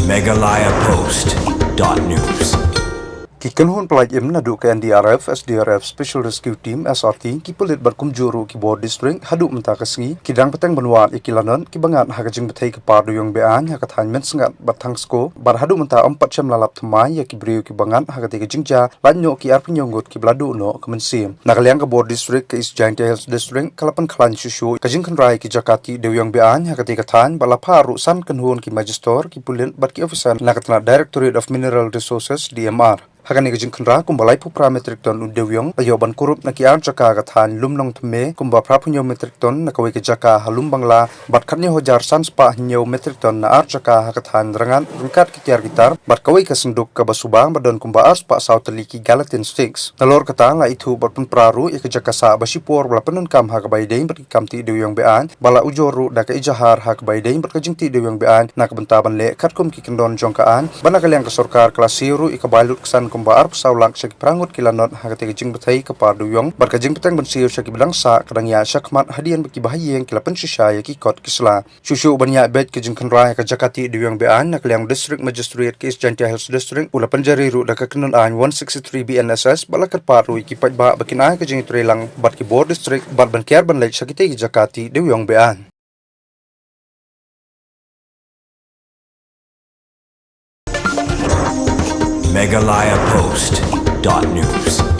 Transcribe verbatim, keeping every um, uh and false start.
Meghalaya Post dot news. Ki kynhun pyllait im naduh ka N D R F, S D R F, Special Rescue Team, S R T, ki pulit bad kumjuh ruh ki bor district haduh mynta ka sngi ki dang bteng ban wad ïa ki lanot kiba ngat ha ka jingbthei ka par dewiong be-aiñ ha ka thaiñ Mynsngat bad Thangsko bad haduh mynta ym pat shym la lap thymmai ïa ki briew kiba ngat ha katei ka jingjia, lait noh ki arphew ngut kiba la duh noh ka mynsiem. Na ka liang ka bor district ka East Jaintia Hills District ka la pynkhlaiñ shuh shuh ka jingkhynra ïa ki jaka tih dewiong be-aiñ ha katei ka thaiñ bad la phah ruh san kynhun ki magistrate, ki pulit bad ki officer na ka tnad Directorate of Mineral Resources, D M R. Ha kane ka jingkhynra kumba laiphew phra metric ton u dewiong la ïoh ban kurup na ki ar jaka ha ka thaiñ Lumnongthymmai, kumba phraphew hynñiew metric ton na kawei ka jaka ha Lumbangla bad khathynñiew hajar san spah hynñiew metric ton na ar jaka ha ka thaiñ Rngat ryngkat ki tiar ki tar bad kawei ka synduk kaba suba ba don kumba ar spah saw tylli ki galatine sticks. Nalor kata la ithuh bad pynpra ruh ïa ka jaka sah ba shipor ba la pyndonkam ha kaba ïadei bad ki kam tih dewiong be-aiñ bad la ujor ruh da ka ejahar ha kaba ïadei bad ka jingtih dewiong be-aiñ na ka bynta ban leh katkum ki kyndon jong ka aiñ. Bad na ka liang ka sorkar ka la siew ruh ïa ka bai lutksan kumba arphew saw lak sha ki phra ngut ki lanot ha katei ka jingbthei ka par dewiong bad ka jingbteng ban siew sha kiba dang sah ka dang ïaid shakhmat hadien ba kiba ha ïing ki la pynshisha ïa ki kot ki sla. Shuh shuh ban ïaid beit ka jingkhynra ïa ka jaka tih dewiong be-aiñ, na ka liang District Magistrate ka East Jaintia Hills District u la pynjari ruh da ka kynhun aiñ one sixty-three B N S S bad la kyrpad ruh ïa ki paidbah ba kin ai ka jingïatreilang bad ki bor district bad ban kiar ban leit sha kitei ki jaka tih dewiong be-aiñ. Meghalaya Post dot news.